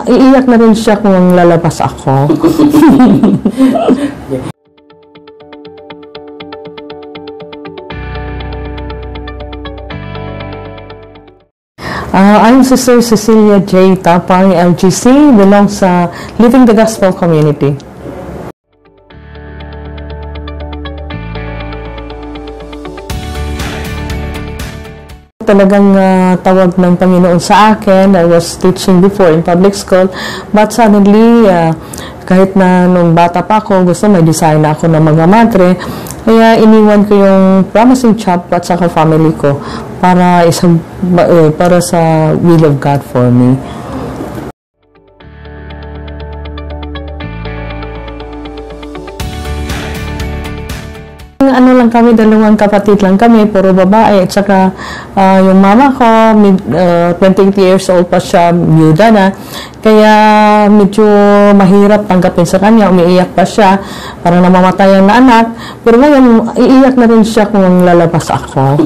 Iiyak na rin siya kung lalabas ako. I'm Sister Cecilia J. Tapang, LGC, belong sa Living the Gospel Community. Talagang tawag ng Panginoon sa akin. I was teaching before in public school, but suddenly, kahit na nung bata pa ako, gusto may design na ako ng mga madre. Kaya iniwan ko yung promising job at saka family ko para sa will of God for me. Ano lang kami, dalawang kapatid lang kami, puro babae. At saka yung mama ko, 28 years old pa siya, byuda na. Kaya medyo mahirap tanggapin sa kanya, umiiyak pa siya, parang namamatayan na anak. Pero ngayon, iiyak na rin siya kung lalabas ako.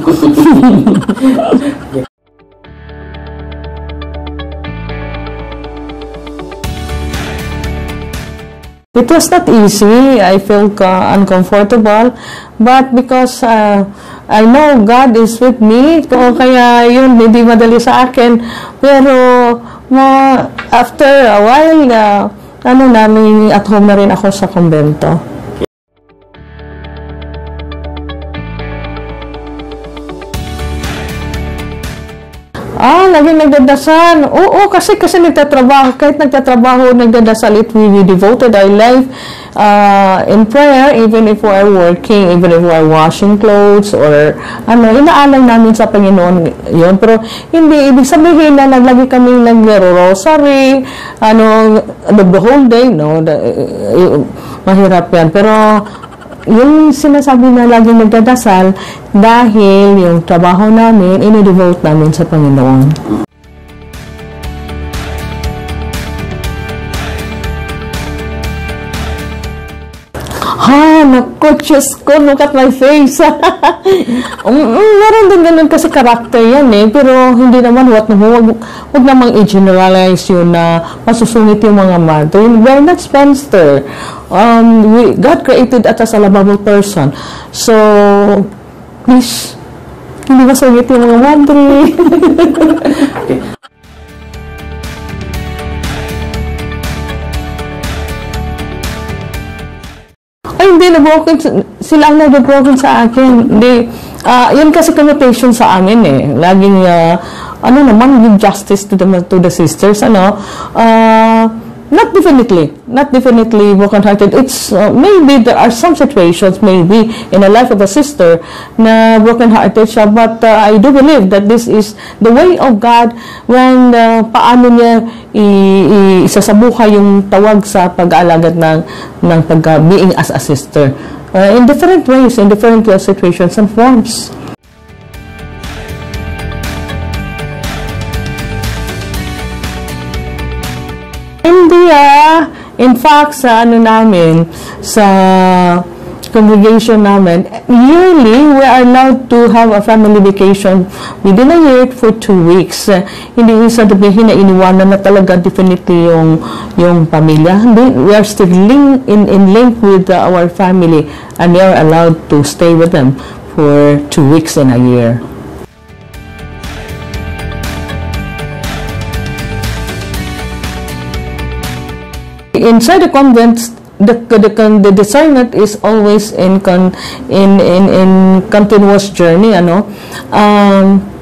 It was not easy. I felt uncomfortable. But because I know God is with me, kaya yun, hindi madali sa akin. Pero after a while, at home na rin ako sa kumbento. Laging nagdadasal. Oo, kasi nagtatrabaho. Kahit nagtatrabaho, nagdadasal. We devoted our life in prayer, even if we are working, even if we are washing clothes, or inaalay namin sa Panginoon yun. Pero hindi ibig sabihin na naglagi kami nagro-rosary, the whole day, no? Mahirap yan. Pero yung sinasabi na laging nagdadasal dahil yung trabaho namin, inidevote namin sa Panginoon. Ha, naku, Diyos ko, look at my face. Meron din ganun kasi karakter yan eh, pero hindi naman, wag namang i-generalize yun na masusungit yung mga madre. We're not spinster. God created us as a lovable person. So, please, hindi masungit yung mga madre. Okay. Ay, hindi, na-broken. Sila ang nag-broken sa akin. Hindi, yun kasi connotation sa amin eh. Laging, give justice to the sisters, Not definitely broken-hearted. It's maybe there are some situations, maybe in the life of a sister na broken-hearted siya, but I do believe that this is the way of God when paano niya isasabuhay yung tawag sa pag-aalagad ng pagka-being as a sister. In different ways, in different situations and forms. Hindi In fact, sa namin, sa congregation namin, yearly, we are allowed to have a family vacation within a year for 2 weeks. Hindi yung sabihin na iniwanan na talaga definitely yung pamilya. Hindi, we are still in link with our family, and we are allowed to stay with them for 2 weeks in a year. Inside the convent, the discernment is always in continuous journey.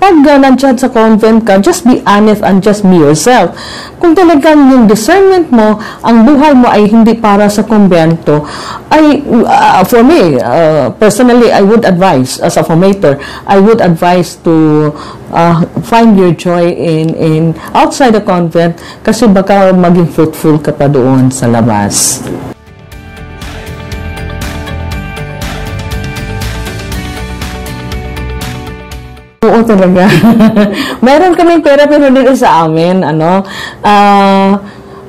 Pag nandiyan sa convent ka, just be honest and just be yourself. Kung talagang yung discernment mo, ang buhay mo ay hindi para sa kumbento, ay for me, personally, I would advise, as a formator, I would advise to find your joy in outside the convent, kasi baka maging fruitful ka pa doon sa labas. Oo talaga. Meron kaming pera pero dito sa amin,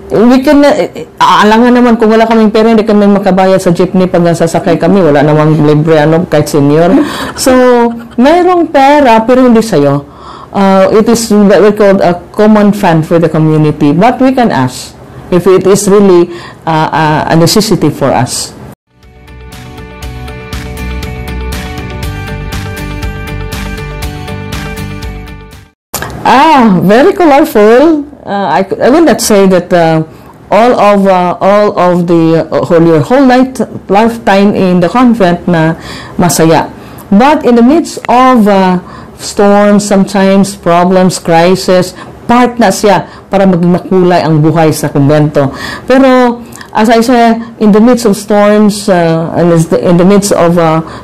we can, aalangan naman kung wala kaming pera, hindi kami makabayad sa jeepney pag nasasakay kami, wala namang libre, kahit senior. So, merong pera pero hindi sa'yo. It is what we call a common fund for the community, but we can ask if it is really a necessity for us. Ah, very colorful. I will not say that all of the whole your whole lifetime in the convent na masaya. But in the midst of storms, sometimes problems, crisis, part na siya para maging makulay ang buhay sa kumbento. Pero as I say, in the midst of storms and in the midst of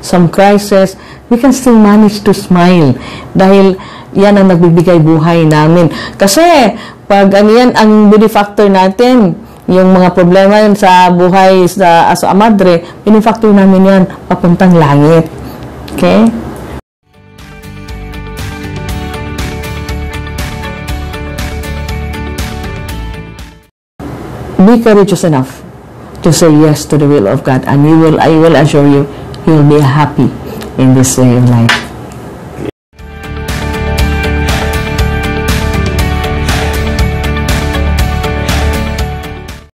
some crisis, we can still manage to smile dahil yan ang nagbibigay buhay namin. Kasi pag ano yan, ang benefactor natin, yung mga problema yun sa buhay sa, as a madre, benefactor namin yan papuntang langit. Okay? Be courageous enough to say yes to the will of God, and I will assure you, you will be happy in this way of life.